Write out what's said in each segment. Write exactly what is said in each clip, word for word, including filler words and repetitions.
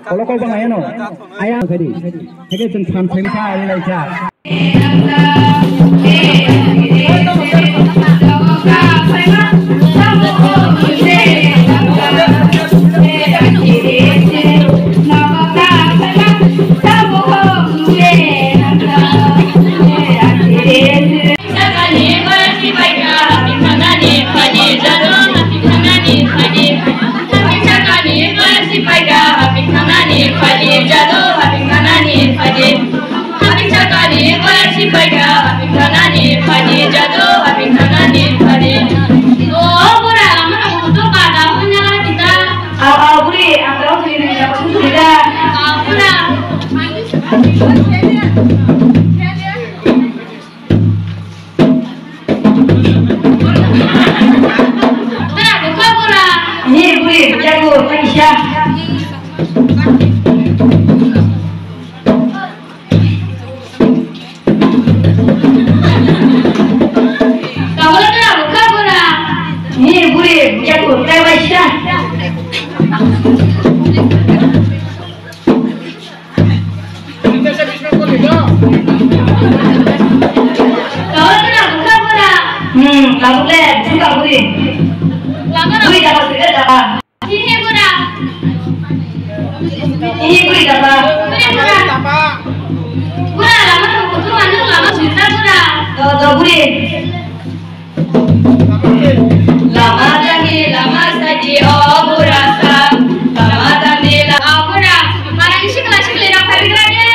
Kolok kolok nai ano. Ayang tadi. Hake chwng phan phan kha, ari lai kha. Ni buri jago kaisa. Ni buri jago kaisa. Hmm, tabuk le, buka buri. Buri dapat, buri dapat. Ini buri dapat. Buri dapat. Bura, lama tu kutu anu lama cerita bura. Do, do buri. Lama tani, lama sadi, o burasa. Lama tani, lama. O bura, mana isi kelas kelas lera pagi lagi.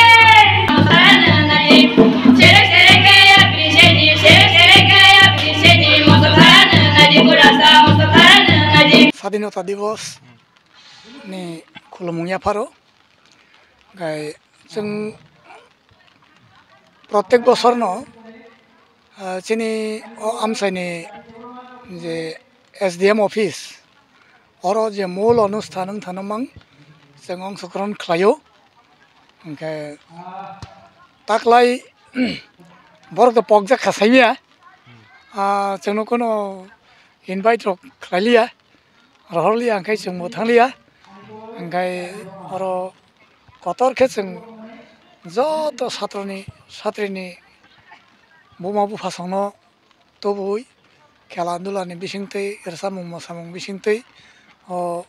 Sere, sere, kaya, bini seni, sere, sere, kaya, bini seni, moso karana, nadi burasa, moso karana, nadi. Sadinota Divos ni khulumung yapharo. Gai chwng protek bosorno, ah, chini o amchaini je S D M office, oro je mol onusthan wng thano mang chwng ongsokron khlaio. Hwnkhe taklai borok to pokjak kha saimya, ah, chwngno kono invite rok khlai liya. Rohor liya, hwnkhe chwngbo thang liya. Hwnkhe oro kotor khe chwng joto satroni, satrini buma buphasongno tubui khela dulani bisingtwi, rwchapmung mwsamung bisingtwi o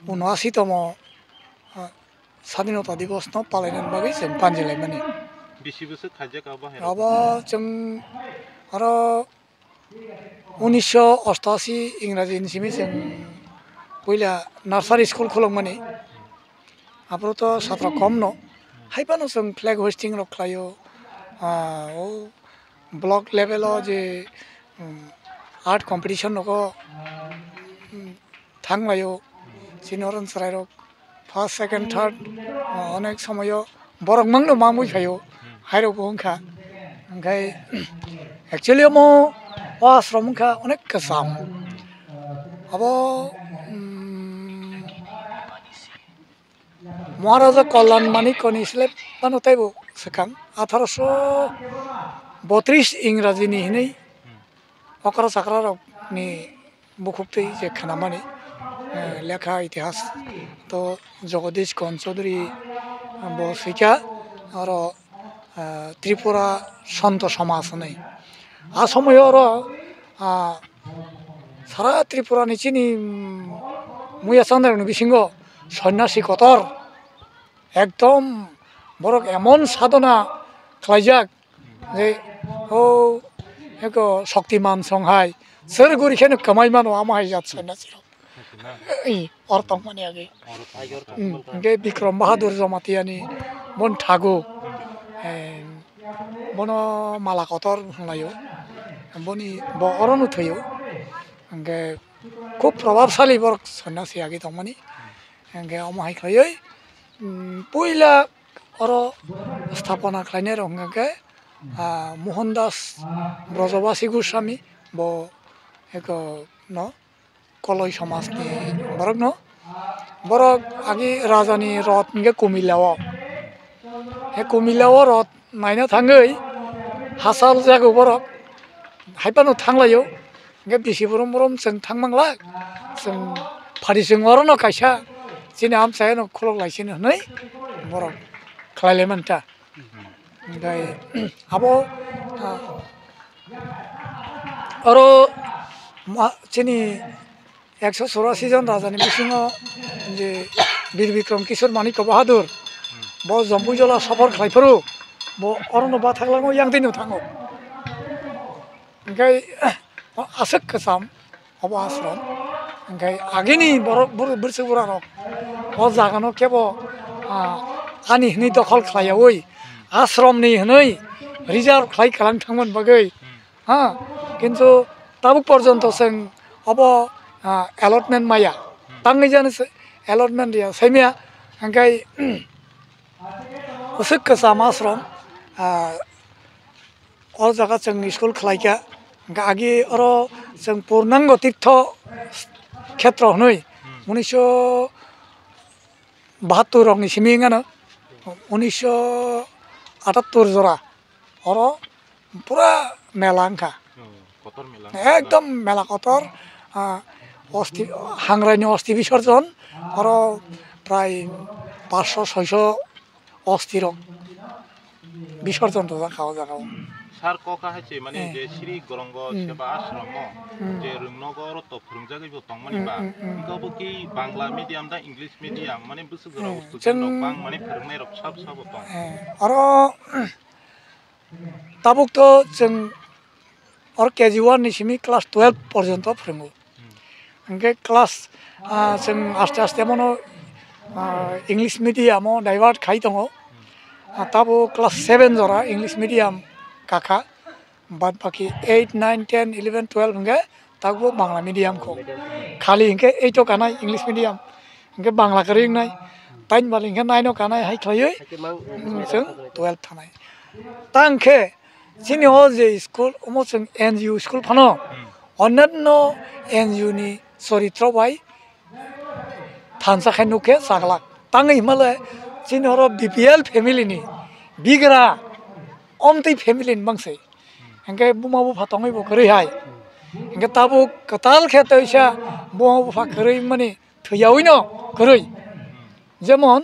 unasitomo, ah, Sadinota Divosno palainani bagwi chwng panjilaimani. Bisi bwswk khaijak abo hai rok? Abo chwng oro unisho ostashi Ingraji ni simi chwng puila nursery school khulukmani. Aphuru to satra kom no. Hai phano chwng flag hoisting rok khlaio. Ah, o block level o je, um, art competition rogo, um, thanglaio. Chini oro chwrairok first, second, third, ah, onek somoio borok mangno mamwi phaio, hairokbo wngkha. Hwnkhe actually omo o ashram wngkha onek kwcham. Abo, um, Maharaja Kalyan Manikya ni slep phano teibo swkang, atharo sho botris Ingraji ni hinwi okra chakra rok ni bukhuk twi je khnamani, eh, lekha itihas to Jagadish Karan Chaudhary bo swikha, oro, eh, Tripura Santo Samaj hinwi. A somoyo oro, ah, sara Tripura ni chini, mm, muya changrokni bisingo sonyasi kotor ekdom borok emon sadhona khlaijak, je, o, eko Shaktiman song hai, sir guri kheno kwmai mano, amo hai jat sonyasi rok. Ei, or tong mani age. Hmm, hwnkhe Bikram Bahadur Jamatia ni bon thago, eh, bono mala kotor hwnlaio, boni bo orono thwio, hwnkhe khub probabsali borok sonyasi age tongmani, hwnkhe omo hai khlaiwi, hmm, puila oro sthapona khlainai rok hwnkha khe, ah, Mohan Das Brajabasi Goswami, bo eko no Koloi somaj ni borok no. Borok agi raja ni rot hwnkhe Kumila o. He Kumila o rot naina thangwi hachal jago borok. Hai phano thanglaio. Hwnkhe bisi borom borom chwng thang manglak. Chwng phadi chwng orono kaisa chini amchaino khulok lai sini hwnwi borok khlai lai manta. Hwnkhe abo, ah, oro ma-, chini ekso chorasi jon rajani bisingo je Bir Bikram Kishore Manikya Bahadur, bo Jampuijala sophor khlai phuru, bo orono bathaklango yang twi no thango. Hwnkhe aswk kwcham obo ashram. Hwnkhe agini borok bwrwi bwswk burarok o jagano kebo, ah, ani hwnwi dokhol khlaiyaui, ashramni hwnwi reserve khlai kwlang thangmani bagwi, ha, kintu tabuk porjonto chwng obo, ah, allotment maya. Tangwi jani se allotment riya saimaya, hwnkhe aswk kwcham ashram, ah, o jaga chwng school khlaikha. Hwnkhe agi oro chwng Purnango Tirtho Khetro hwnwi, unisho bahattor rokni simi wngano, unisho atattor jora oro pura mela wngkha. Oh, kotor mela. Ekdom mela kotor, ah, osti, hangraini osti bisorjon, oro prai paanch sho soi sho osti rok bisorjon rwjak kha o jaga o. Sir, kok hai se mane, eh, je Sri Gorongo, hmm, Seba Ashram o, hmm, je rwngnogo oro to phwrwngjagwi bo tongmani, hmm, ba, hmm, hmm, wngkha bo ki Bangla medium da English medium, mane bwswk jora, hmm, student rok chwng bang mane phwrwngnai rok sab sabo tong. Eh, oro tabuk to chwng oro K G one ni simi class twelve porjonto phwrwngo. Hmm. Hwnkhe class, ah, chwng aste aste bono, ah, English medium o divert khai tongo. Hmm. Ah, tabo class seven jora English medium kakha. Bad baki eight, nine, ten, eleven, twelve hwnkhe tabuk Bangla medium kho. Khali hwnkhe eight o kanai English medium. Hwnkhe Bangla kwrwi wngnai. Tain bali hwnkhe nine o kanai hai khlaiwi, mm, chwng twelve thanai. Ta hwnkhe chini o je school, omo chwng N G O school phano, hmm, onyanno N G O ni choritro bai thansa khai nukhe chaglak. Tangwi himale chini oro B P L family ni bigra, omtwi family ni bangse. Hwnkhe buma bupha tongwi bo kwrwi hai. Hwnkhe tabuk kwtal khe toisa buma bupha kwrwi mani thwiyaui no kwrwi. Jemon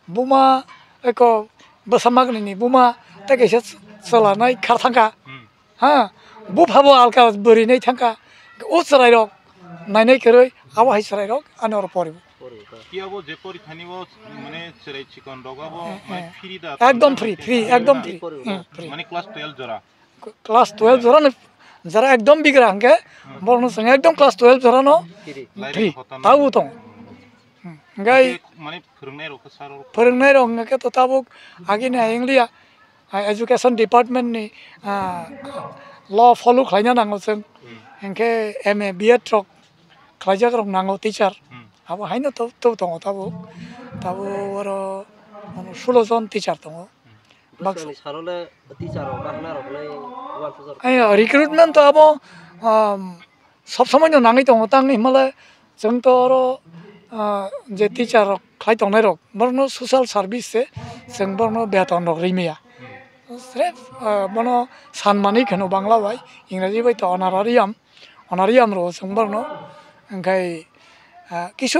buma eko bwsa magni ni buma tei kaisa chwla nai khar thangkha. Hmm. Ha, bupha bo alka bwrwi nai thangkha. O chwrai rok nainai kwrwi, abo hai chwrai rok ani oro pori. Ki abo je pori thani o, mane, chwrai chikon rok abo, eh, mane, eh, free da, ekdom free, free, ekdom free. Hmm, free. Mane class twelve jora. Class twelve jora no, jara ekdom bigra hwnkhe, hmm, borok no chwng ekdom class twelve jora no free. Lairek free. Khotana. Tabuk tong. Hmm. Hwnkhe mane phwrwngnai rok khe sir rok. Phwrwngnai rok hwnkhe to tabuk agini ayang liya, ah, education department ni, ah, law follow khlaina nango chwng. Hmm. Hwnkhe M A, B Ed rok khlaijak rok nango teacher. Hmm. Abo haino to, to tongo tabuk. Tabuk oro ano sulo jon teacher tongo. Hmm. Baksa. Bwskanni salo le teacher rok bahna rok le uansukjak rok. Ai, recruitment to abo, um, sob somoi no nangwi tongo, tangwi himale chwng to oro, ah, je teacher rok khlai tongnai rok, borokno social service se chwng borokno beton rok ri maya. Srep, ah, bono sanmani kheno Bangla bai, Ingreji bai to honorarium, honorarium rwo chwng borokno. Hwnkhe, ah, kisu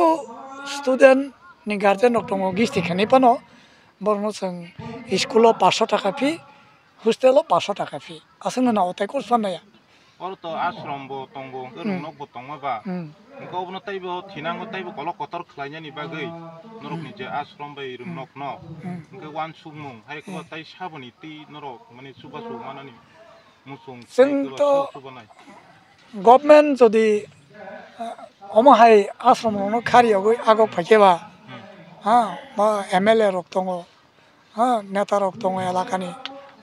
student ni guardian rok tongo gisti khenwi phano, borokno chwng school o paanch sho taka fee, hostel o paanch sho taka fee. Aswkno na o tai course fan naya. Oro to ashram bo tongo, hwnkhe, hmm, rwngnok bo tongo ba. Hmm. Hwnkhe obono teibo thinango, teibo kolok kotor khlainani bagwi norokni je ashram bai rwngnok no. Hmm. Hwnkhe uansukmung, hai khe, hmm, tai saboni twi norok mane chubachu manani muchung chwng tai to chubanai. Government jodi, ah, omo hai ashram rokno khari yogwi agok phaikhe ba, hmm, ha, ba M L A rok tongo, ha, neta rok tongo elakani.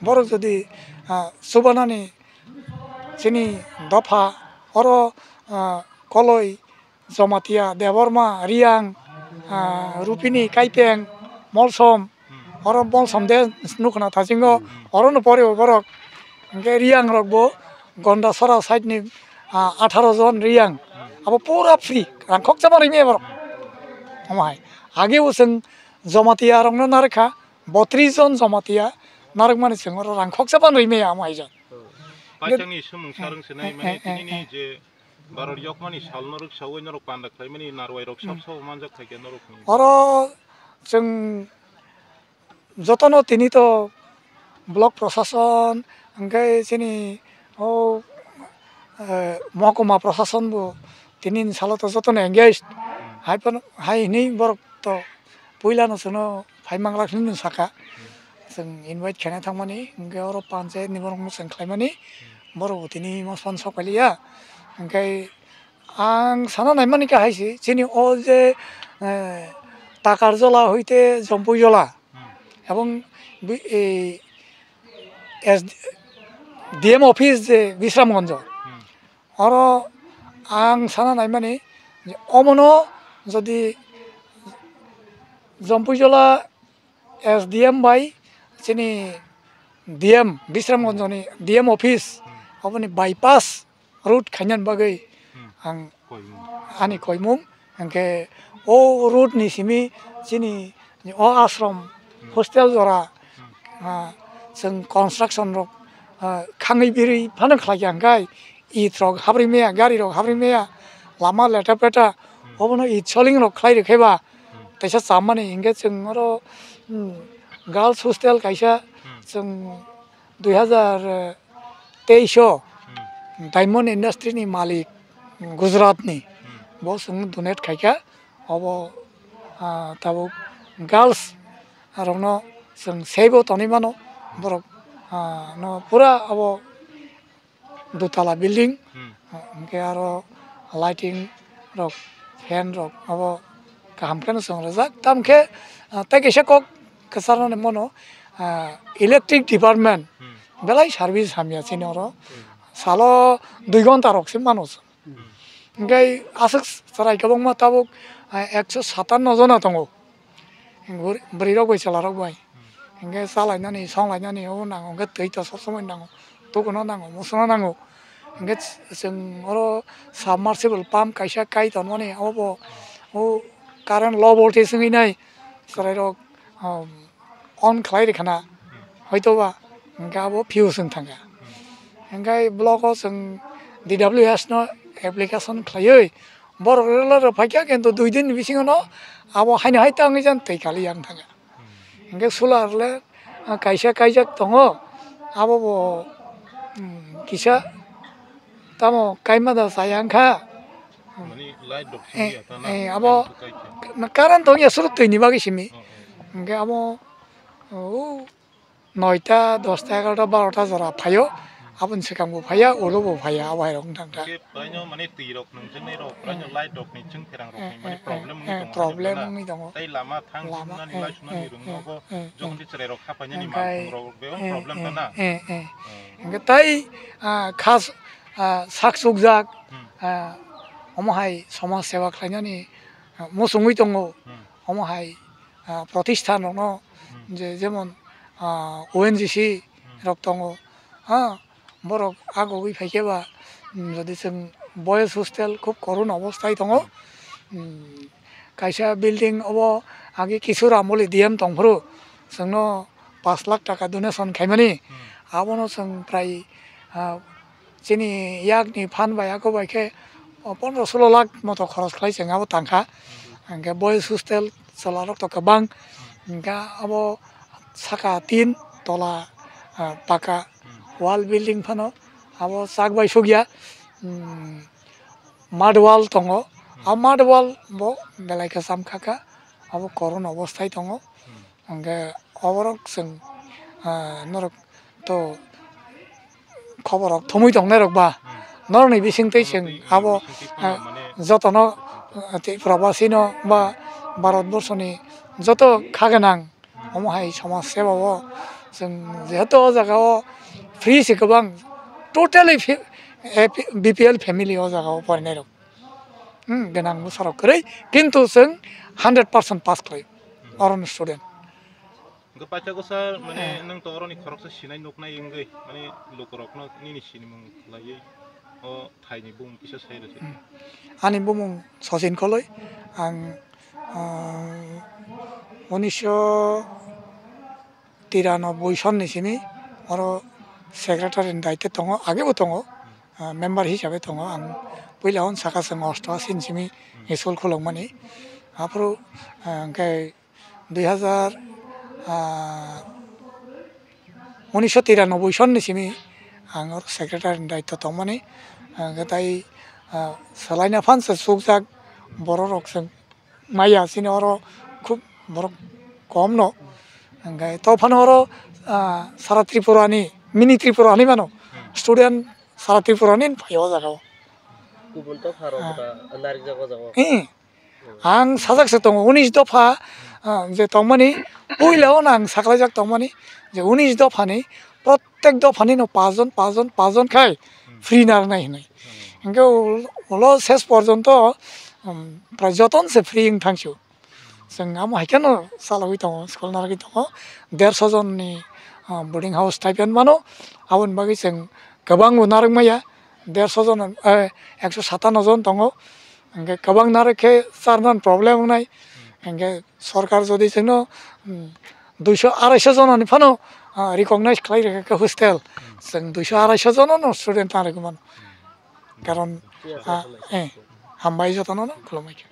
Borok jodi, ah, chubanani chini dopha oro, ah, Koloi, Jamatia, Debbarma, Riang, ah, Rupini, Kaipeng, Molsom, oro Molsom de nukhna thasingo, orono pore borok. Hwnkhe Riang rokbo Gondasora side ni, ah, atharo jon Riang. Abo pura free, rang khoksa ma rimi borok. Omo hai. Age bo chwng Jamatia rokno narwkha, botris jon Jamatia narwkmani chwng oro rang khoksa phano rwi maya amo hai jon. Hmm. Paithakni sumung sarwng sinai, eh, mane, eh, eh, tinini, eh, je Borok yokmani sal norok sawi norok panda khlaimani narwai rok sab Hmm. sabo manjak khaikhe norokni. Oro chwng jotono tini to block prosason, hwnkhe chini o, eh, mohkuma prosason bo tini ni salo to jotono engaged. Hmm. Hai phano, hai hwnwi borok to puilano chwngno phai manglak hinwi saka. Hmm. Chwng invite khaina thangmani, hwnkhe oro panchayat ni borokno chwng khlaimani, Hmm. borok bo tini mospan sok pailiya. Hwnkhe ang sana naimani khe hai se, chini o je, eh, Takarjola hoite Jompuijola, Hmm. ebong bi-, eh, S D, D M office je Bisramganj, Hmm. oro ang sana naimani je omono jodi Jompuijola S D M bai chini D M, Bisramganjni D M office, Hmm. oboni bypass road khainani bagwi Hmm. ang Koimung. ani koimung, hwnkhe o road ni simi chini o ashram Hmm. hostel jora, Hmm. ah, chwng construction rok, ah, khangwi birwi phano khlai ya, hwnkhe it rok habri maya, gari rok habri maya, lama leta peta, Hmm. obono it soling rok khlai rwkhe ba, Hmm. teisa chamani hwnkhe chwng oro, hmm, girls hostel kaisa Hmm. chwng dui hazar teis o Hmm. Diamond Industry ni malik Gujarat ni Hmm. bo chwng donate khaikha, obo, ah, tabuk girls rokno chwng sebo tonwi mano borok, ah, no pura obo dutala building, Hmm. hwnkhe aro lighting rok, fan rok abo kaham kheno chwng rwjak. Tamokhe, ah, tei kaisa kok kwcharnani mano, ah, electric department Hmm. belai service hamya chini oro. Hmm. Salo dui ghonta rok se mano chwng. Hmm. Hwnkhe aswk chwrai kwbangma tabuk, ah, ekso satanno jona tongo. Bwrwi rok bai chwla rok bai. Hmm. Hwnkhe chalainani, songlainani, o nango, hwnkhe twi to sob somoi nango, tukuno nango, musuno nango. Hwnkhe chwng oro submersible pump kaisa kai tonmani, obo o current low voltage wngwi nai chwrai rok, um, on khlai rwkha na, hoito ba, hwnkhe abo fuse wng thangkha. Hwnkhe block o chwng D W S no application khlaiwi, borok rwla rw phaikha, kintu dui din ni bisingo no abo haino hai tangwi jan twi kali yang thangkha. Hwnkhe solar le, ah, kaisa kaijak tongo, abo bo, hmm, kisa tamo kaima da chaya wngkha. Mani light rok Eh, simi ya ta na, eh, abo light rok kai khe. Na current tong ya suru twi ni bagwi simi. Oh, oh. Hwnkhe abo, oh, noita, dosta, egarota, barota jora phaio. Aboni swkang bo phaiya, ulo bo phaiya, abo hai rok wng thang kha. Hwnkhe paino mani twi rok nungjaknai rok, paino light rok ni chwng pherang rok ni mani problem wngwi tongo, problem wngwi tongo. Tei lama thang sunani, light sunani rwng nogo, jokon tei chwrai rok khapainani malkhung rok bebak problem tana. Hwnkhe tei, ah, khas, ah, sak sukjak, ah, omo hai somaj seba khlainani, ah, muchungwi tongo. Omo hai, ah, protisthan rokno je jemon, ah, O N G C rok tongo, ha, borok agogwi phaikhe ba, mm, jodi chwng boys hostel khub korun obosthai tongo. Mm, kaisa building obo age kisu Ramoli D M tongphuru chwngno pash lakh taka donation khaimani, abono chwng prai, ah, chini yakni phan bai ako bai khe, o, pondro solo lakh moto khoros khlai chwng abo tangkha. Hwnkhe boys hostel chwla rok to kwbang, hwnkhe abo saka tin tola, ah, paka wall building phano abo chak bai sukya, um, mud wall tongo. A mud wall bo belai kwcham kha kha, abo korun obosthai tongo. Hwnkhe oborok chwng, ah, norok to khobor rok thumui tongnai rok ba, norokni bising tei chwng abo, ah, jotono, ah, tei Probasi no ba Bharat Borsho ni joto kha gwnang omo hai somaj seba o chwng jehetu o jaga o free se kwbang totally fi-, eh, B P L family o jaga o porinai rok. Hmm, gwnang bwsarok kwrwi, kintu chwng hundred percent pass khlai, hmm, oroni student. Hwnkhe paithago sir, mane, eh, nwng to oroni khoroksa sinai nuknai wngwi, mane, lukurokno nini sinimung khlaiwi o thaini bumung kisa sai rw se. Hmm. Ani bumung Sachin Kholoi, ang, ah, unisho tiranoboi sonni simi oro secretary ni daityo tongo, agebo tongo, ah, member hisabe tongo ang Puila hwn saka chwng osto asin simi school khulukmani. Aphuru, ah, hwnkhe dui hazar, ah, unisho tiranoboi sonni simi ang oro secretary ni daityo tongmani. Hwnkhe tai, ah, swlaina phan se chukjak borok rok chwng maya chini oro khub borok kom no. Hwnkhe to phano oro, ah, sara Tripura ni, mini Tripura hinwi mano. Student sara Tripura ni phai o jaga o. Kubun to pharo Ah. Buda narik jago jago. Eh. Ang sajak se tongo, unis dopha, ah, je tongmani, puila o ang saklaijak tongmani, je unis dopha ni prottek dopha ni no pajon, pajon, pajon khai free narnai hinwi. Hwnkhe ul-, ulo ses porjonto, um, prai joton se free wng thangsu. Chwng amo hai kheno chalogwi tongo, school narwgwi tongo. Derso jon ni, ah, boarding house type hinwi mano. Aboni bagwi chwng kwbangbo narwk maya. Derso jon, eh, ekso satano jon tongo. Hwnkhe kwbang narwk khe charnan problem wngnai. Hwnkhe sorkar jodi chwngno, mm, duiso araiso jononi phano, ah, recognize khlai rwkha khe hostel, chwng duiso araiso jonono student narwgwi mano. Karon, ah, eh, hambai jotono no khulumai khe.